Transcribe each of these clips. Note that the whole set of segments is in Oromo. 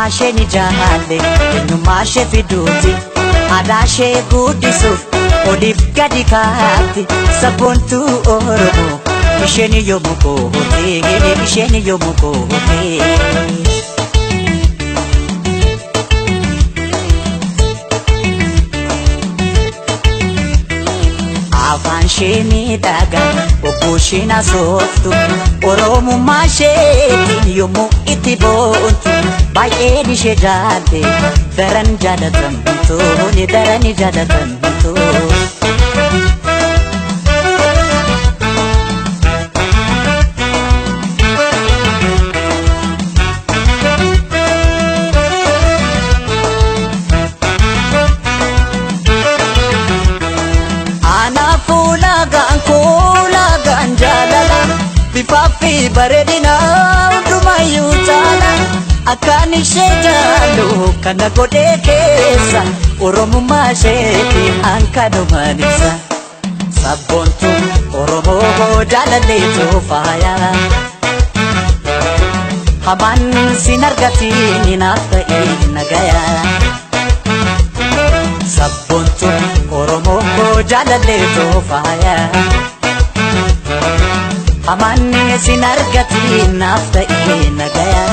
Oromummaa ishee ni jaalle, eenyummaa ishee fiduuti. Aadaa ishee guddisuuf oliif gadi kaatti. Sabboontuu Oromoo isheen yoomuu kootee, isheen yoomuu kootee. Afaan ishee miidhagaa obbo isheen asooftu, Oromummaa isheetiin yommuu itti boontu, baay'een ishee jaalle daran jaalatamtu, daran jaalatamtu. Bifaafi bareedina hundumayyuu caala, akkaan ishee jaallu kana godhee keessa, Oromummaa isheetiin hankanumaan ibsa. Sabboontuu Oromoo jaalalleetu faaya. Hamaan sin argatiin naaf ta'ee nagaya. Sabboontuu Oromoo jaalalleetu faaya. Hamaan sin argatiin naaf ta'ee nagaya.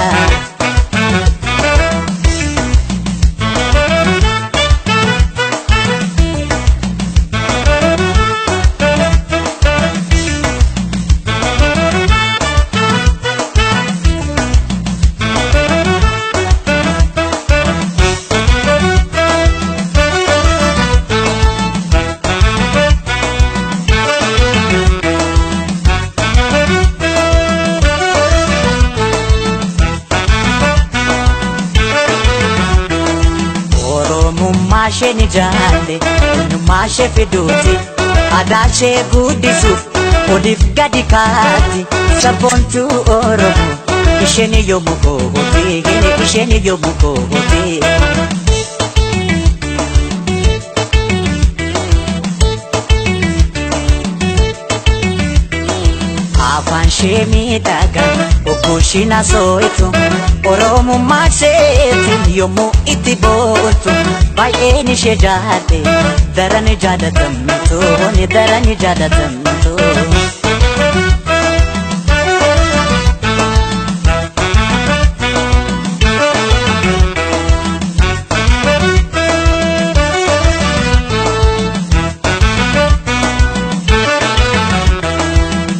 Oromummaa ishee ni jaalle, eenyummaa ishee fiduuti. Aadaa ishee guddisuuf oliif gadi kaatti. Sabboontuu Oromoo isheen yoomuu kootee, isheen yoomuu kootee. Afaan ishee miidhagaa obbo isheen asoo'itu, Oromummaa isheetiin yommuu itti boontu, baay'een ishee jaalle daran jaalatamtu, daran jaalatamtu.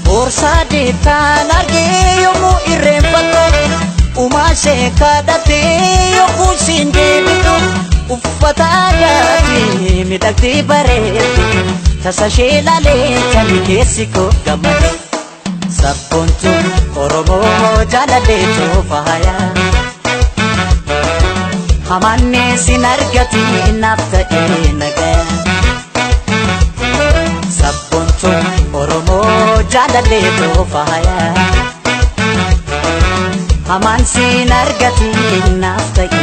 Boorsaa deettaan argee yommuu irreenfattu, uumaa ishee kadhattee yommuu isheen deebitu, uffata aadaatiin miidhagdee bareeddu, tasa ishee ilaalee kan keessi koo gammade. Sabboontuu Oromoo jaalalleetu faaya. Hamaan sin argatiin naaf ta'ee nagaya. Sabboontuu Oromoo jaalalleetu faaya. Hamaan sin argatiin naaf ta'ee.